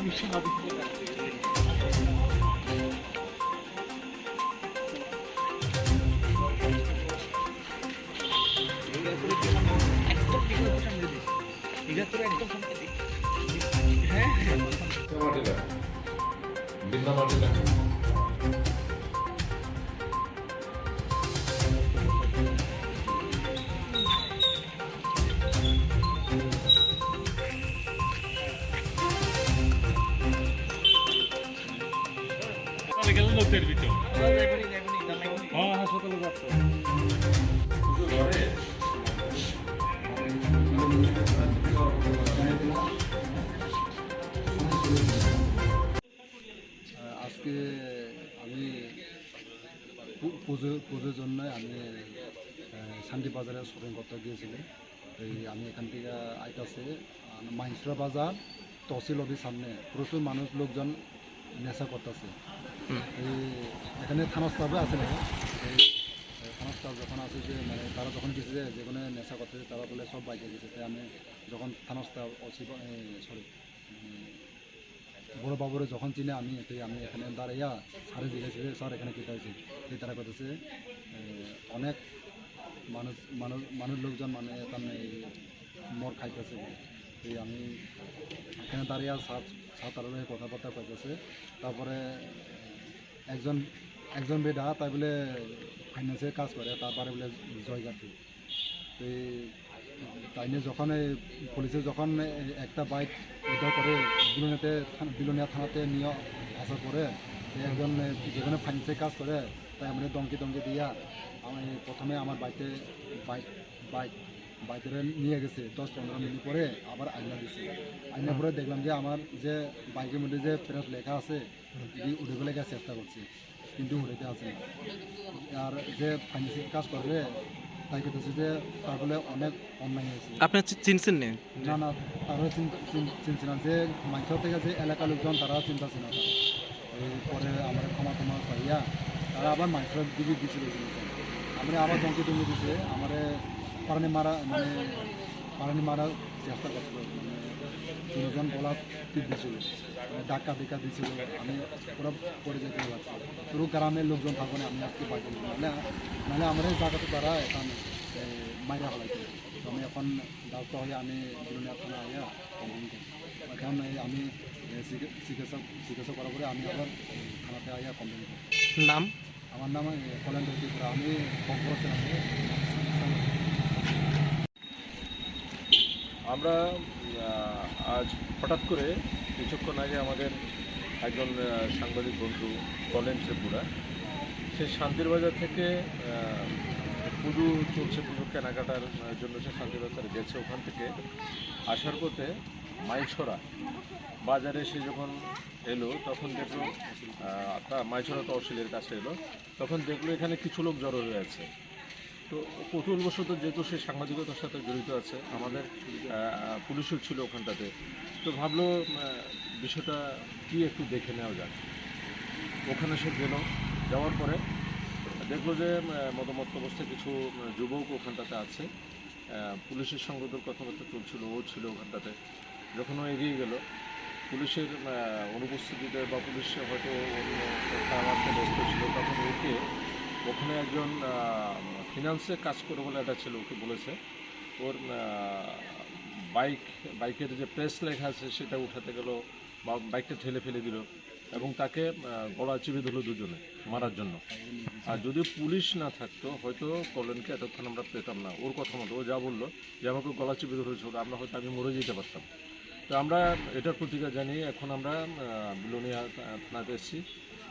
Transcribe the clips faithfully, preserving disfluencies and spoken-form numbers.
আহ, আজকে আমি পু-, পুজো, পুজোর জন্য আমি, আহ, শান্তি বাজারে শপিং করতে গিয়েছিলাম। এই আমি এখান থেকে আইতাছে, আহ, মাইনসরা বাজার তহসিল অফিস সামনে প্রচুর মানুষ, লোকজন নেশা করতেছে। হুম। এই এখানে থানা স্টাফও আছে না। এই, এই থানা স্টাফ যখন আছে যে, মানে, তারা যখন গেছে যে, যেখানে নেশা করতেছে, তারা বলে সব বাইকে গেছে। তাই আমি যখন থানা স্টাফ, ওসি বা-, এ, সরি, উম, বড় বাবুরে যখন চিনে আমি, তাই আমি এখানে দাঁড়াইয়া স্যারে জিজ্ঞেস করে, "স্যার, এখানে কিতা হয়েছে?" এই তারা কইতেছে, এ, অনেক মানুষ, মানুষ, মানুষ লোকজন মানে তার এই মদ খাইতেছে বলে। এই আমি এখানে দাঁড়াইয়া স্যার, স্যার তার লগে কথাবার্তা কইতেছে। তারপরে একজন, একজন বেটা তাই বলে ফাইন্যান্সে কাজ করে, তার বাড়ি বলে জয়গাতি। তো এই তাই নিয়ে যখন এই পুলিশে যখন এই একটা বাইক উদ্ধার করে, বিলোনিয়াতে থান-, বিলোনিয়া থানাতে নিয়ে আসার পরে এই একজন, এ, যেখানে ফাইন্যান্সে কাজ করে, তাই মানে ধমকি ধমকি দিয়া আমি প্রথমে আমার বাড়িতে বাইক, বাইক, বাইক ধরে নিয়ে গেছে। দশ পনেরো মিনিট পরে আবার আইনা দিছে। আইনা পরে দেখলাম যে আমার যে বাইকের মধ্যে যে প্রেস লেখা আছে, এটি উঠে ফেলে গেছে চেষ্টা করছে, কিন্তু উঠাইতে আছে না। আর যে ফাইন্যান্সিং কাজ করে, তাই করতেছে যে তার বলে অনেক অন্যায় হয়েছে। আপনি চি-, চিনছেন নি? না, না, তারা চিন-, চিন-, চিনছে না। যে মাইনসর থেকে যে এলাকার লোকজন, তারা চিন্তা ছিল না। এই পরে আমরা ক্ষমা টমা চাইয়া, তারা আবার মাইনসর দিকে গেছিল জিনিস। আমরা আবার ধমকি টমকি দিছে, আমারে পারানি মারা, মানে, পারানি মারার চেষ্টা করছিল। মানে, তিনজন গলা টিপ দিছিল, মানে, ধাক্কা ধাক্কা দিছিল। আমি পুরো পড়ে যেতে লাগছে। পুরো গ্রামের লোকজন থাকবে না, আমি আজকে বাঁচি না। নাহলে, নাহলে আমরা এই জায়গাতে তারা এখন, এ, মাইরা হলাইতো। তো আমি এখন ডাক্তার হয়ে আমি বিলোনিয়া থানা আইয়া কমপ্লেন করি। এখন এই আমি, এ, চিকি-, চিকিৎসা, চিকিৎসা করার পরে আমি আবার, এ, থানাতে আইয়া কমপ্লেন করি। নাম? আমার নাম, এ, কলেন্দ্র ত্রিপুরা। আমি কক্সবাজার আছি। আমরা, আহ, আজ হঠাৎ করে কিছুক্ষণ আগে আমাদের একজন, আহ, সাংবাদিক বন্ধু কলেন ত্রিপুরা, সে শান্তির বাজার থেকে, আহ, পুজো চলছে, পুজো কেনাকাটার, আহ, জন্য সে শান্তির বাজারে গেছে। ওখান থেকে আসার পথে মাইছড়া বাজারে সে যখন এলো, তখন দেখলো, আহ, তা মাইছড়া তহসিলের কাছে এলো, তখন দেখলো এখানে কিছু লোক জড়ো হয়ে আছে। তো কৌতূহলবশত যেহেতু সে সাংবাদিকতার সাথে জড়িত আছে, আমাদের, আহ, পুলিশও ছিল ওখানটাতে, তো ভাবলো, আহ, বিষয়টা কি একটু দেখে নেওয়া যাক। ওখানে সে গেল, যাওয়ার পরে দেখলো যে, আহ, মদমত্ত অবস্থায় কিছু, আহ, যুবক ওখানটাতে আছে। আহ, পুলিশের সঙ্গে ওদের কথাবার্তা চলছিল, ও ছিল ওখানটাতে। যখন ও এগিয়ে গেল, পুলিশের, আহ, অনুপস্থিতিতে বা পুলিশে হয়তো অন্য কারণে ব্যস্ত ছিল, তখন ওকে ওখানে একজন, আহ, ফিনান্সে কাজ করে বলে একটা ছেলে ওকে বলেছে, ওর, আহ, বাইক, বাইকের যে প্রেস লেখা আছে সেটা উঠাতে গেল বা বাইকটা ঠেলে ফেলে দিল এবং তাকে, আহ, গলা চিপে ধরলো দুজনে মারার জন্য। আর যদি পুলিশ না থাকতো, হয়তো কলেনকে এতক্ষণ আমরা পেতাম না। ওর কথা মতো ও যা বললো যে আমাকে গলা চিপে ধরেছিল, আমরা হয়তো আমি মরে যেতে পারতাম। তো আমরা এটার প্রতিকার জানিয়ে এখন আমরা, আহ, বিলোনিয়া, আহ, থানাতে এসেছি।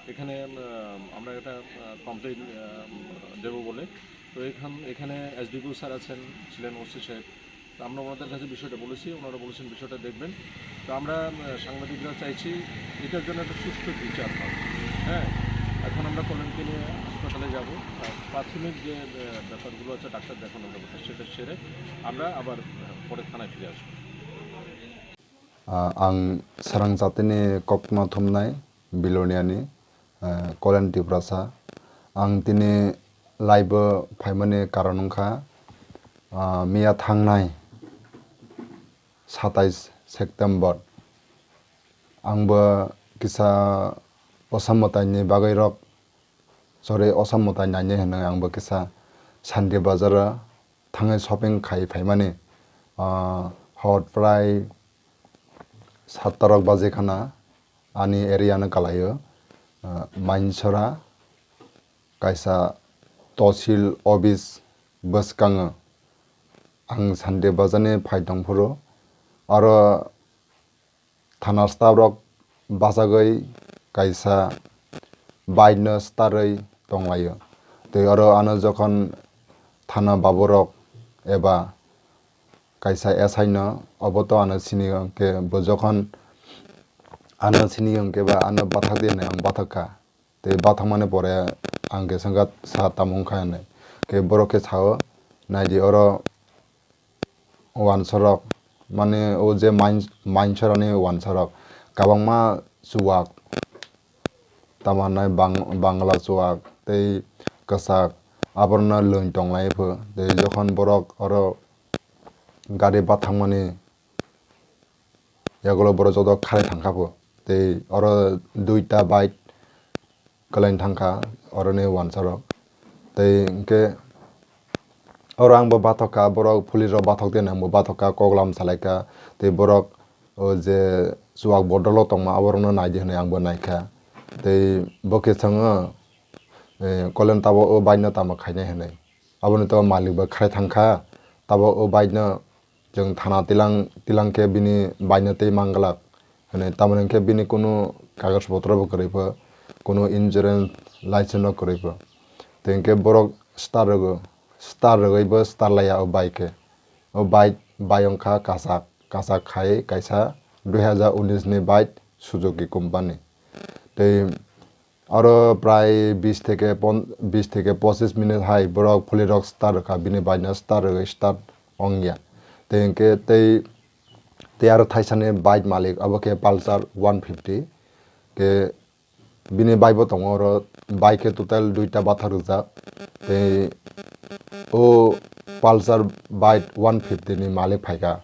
এখানে, আহ, আমরা একটা, আহ, কমপ্লেন, আহ, দেবো বলে। তো এখান, এখানে এসডিপিও স্যার আছেন, ছিলেন ওসি সাহেব। তো আমরা ওনাদের কাছে বিষয়টা বলেছি, ওনারা বলেছেন বিষয়টা দেখবেন। তো আমরা, আহ, সাংবাদিকরা চাইছি এটার জন্য একটা সুষ্ঠু বিচার হয়। হ্যাঁ, এখন আমরা কলেনকে নিয়ে হাসপাতালে যাব। আর প্রাথমিক যে, আহ, ব্যাপারগুলো আছে ডাক্তার দেখানোর ব্যাপারটা, সেটা সেরে আমরা আবার, আহ, পরে থানায় ফিরে আসবো। Ah, ang Sarang Jatini koktma thumnai Biloniani, ah, Kolen Tiprasa. Ang tini live-o phaimani karon wngkha, ah, miya thangnai satais September Ang bo kisa osamwtai ni bagwi rok, sorry, osamwtai nainai hwnwi ang bo kisa Sunday bazar o thangwi shopping khai phaimani. Ah, hor prai satta rok baje khana ani area no kalaio, ah, Mainsora kaisa tosil office bwskango ang Sunday bazar ni phai tongphuru aro thana staff rok bachagwi kaisa bike no starwi tonglaio. Tei oro ano jokhon thana babu rok eba kaisa S I no obo to ano sini hwnkhe bo jokhon ano sini hwnkhe ba ano bathak di hinwi ang bathak kha. Tei bathakmani pore ang khe swngkha sa tamo wngkha hinwi. Khe borok khe sao, "Naidi oro wansarok, mane o je main-, mainsarani wansarok kabangma chuwak, tamo hwnai bang-, bangla chuwak tei kwchak, aborokno lwng tonglai pho." Tei jokhon borok oro gari bathakmani yagulo borok joto kharwi thangkha pho. Tei oro duita bike kwlaina thangkha oroni wansarok. Tei hwnkhe oro ang bo bathok kha, borok police rok bathok tei ang bo bathok kha, kok lam salaikha. Tei borok o je chuwak bodol o tongma aborokno naidi hinwi ang bo naikha. Tei bo khe swngo, eh, kolen tabok o bike no tamo khainai hinwi. Aboni to malik bo kharwi thangkha, tabok o bike no chwng thana tilang, tilang khe bini bike no tei manglak hinwi, tamoni hwnkhe bini kunu kagoj potro bo kwrwi pho, kunu insurance license no kwrwi pho. Tei hwnkhe borok start rwgo, start rwgwi bo start laiya o bike khe. O bike, bike wngkha kwchak, kwchak khai kaisa dui hazar unis ni bike Suzuki company. Tei oro prai bis theke pon-, bis theke pochis minute hai borok police rok start rwkha, bini bike no start rwgwi start wngya. Tei hwnkhe tei, tei aro thaisani bike malik, abo khe Pulsar one fifty. Khe bini bike bo tongo oro, bike khe total duita bathak rwjak. Tei o Pulsar bike one fifty ni malik phaikha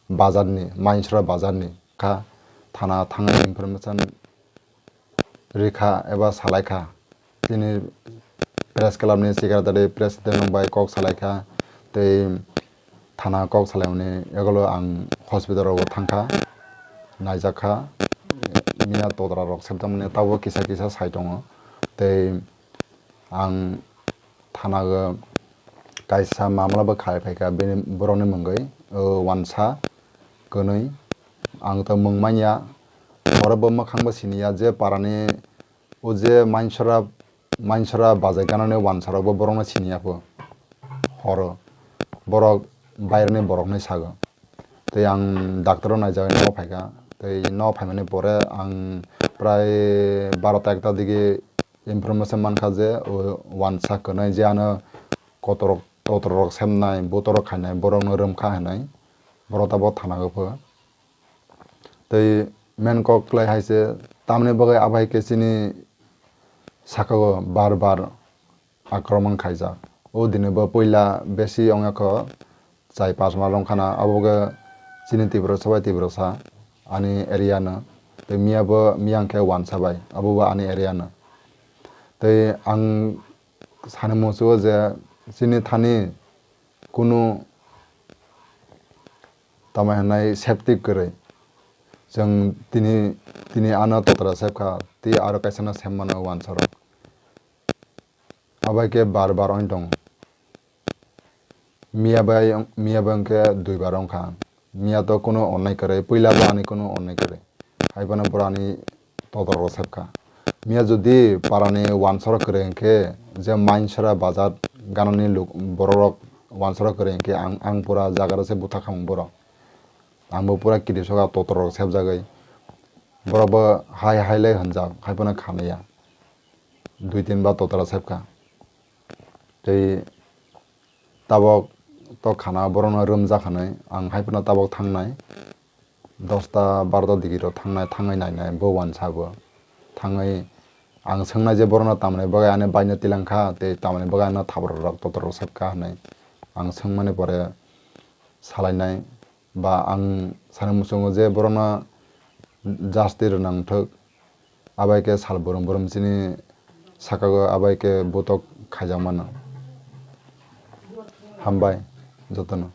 bazarni, Mainsra bazarni kha, thana thangwi information rikha eba salaikha. Chini press club ni secretary president rok bai kok salaikha, tei thana kok salaimani yagulo ang hospital rogo thangkha, naijakha, miya totra rok sebjakmani tabuk kisa kisa sai tongo. Tei ang thana o kaisa mamla bo khai phaikha bini borokni mungwi, o wansa kwnwi. Ang to mung manya, borok bo mwkhang bo siniya je parani o je Mainsra, Mainsra bazai ganani wansarok bo borokno siniya pho. Horo borok baireni borokni sago. Tei ang doctor o naijagwi no phaikha. Tei no phaimani pore ang prai barota ekta digi information mankha je o wansa kwnwi je ano kotorok, totorok semnai, butorok khainai, borokno rwmkha hinwi. Borok tabok thana o pho. Tei main kok kwlai hai se, tamni bagwi abo hai khe chini saka o bar bar akromon khaijak. O dini bo puila besi wngya kho, chai pas mal wngkha na, abo khe chini Tiprasa bai Tiprasa, ani area no. Tei miya bo, miya hwnkhe wansa bai, abo bo ani area no. Tei ang sani muchungo je chini thani kunu tamo hwnai safety kwrwi. Chwng tini, tini ano totra sepkha, tei aro kaisa no sem mano wansa rok. Abai khe bar bar wng tongo. Miya bai, miya bai wngkhe dui bar wngkha. Miya to kunu onnai kwrwi, puila bo ani kunu onnai kwrwi. Hai phano bwrani totor rok sepkha. Miya jodi parani wansaro kwrwi hwnkhe, je Mainsara bazar ganani luk-, borok rok wansaro kwrwi hwnkhe ang, ang pura jaga rok se butha khamung borok. Ang bo pura kiri soka totor rok sepjagwi. Borok bo hai hai lai hwnjak, hai phano khanaya. Dui tin ba totora sepkha. Tei tabok to khana borokno rwmjak hinwi ang hai phano tabok thangnai. Dosta barota digi rok thangnai, thangwi nainai, bo wansa bo. Thangwi ang swngnai je borokno tamni bagwi ani bike no tilang kha, tei tamni bagwi ano thabrok rok totor rok sepkha hinwi ang swngmani pore salainai. Ba ang sani muchungo je borokno justice rwna wngthok. Abai khe sal borom borom chini saka o abai khe botok khaijak mano. Hambai jotono.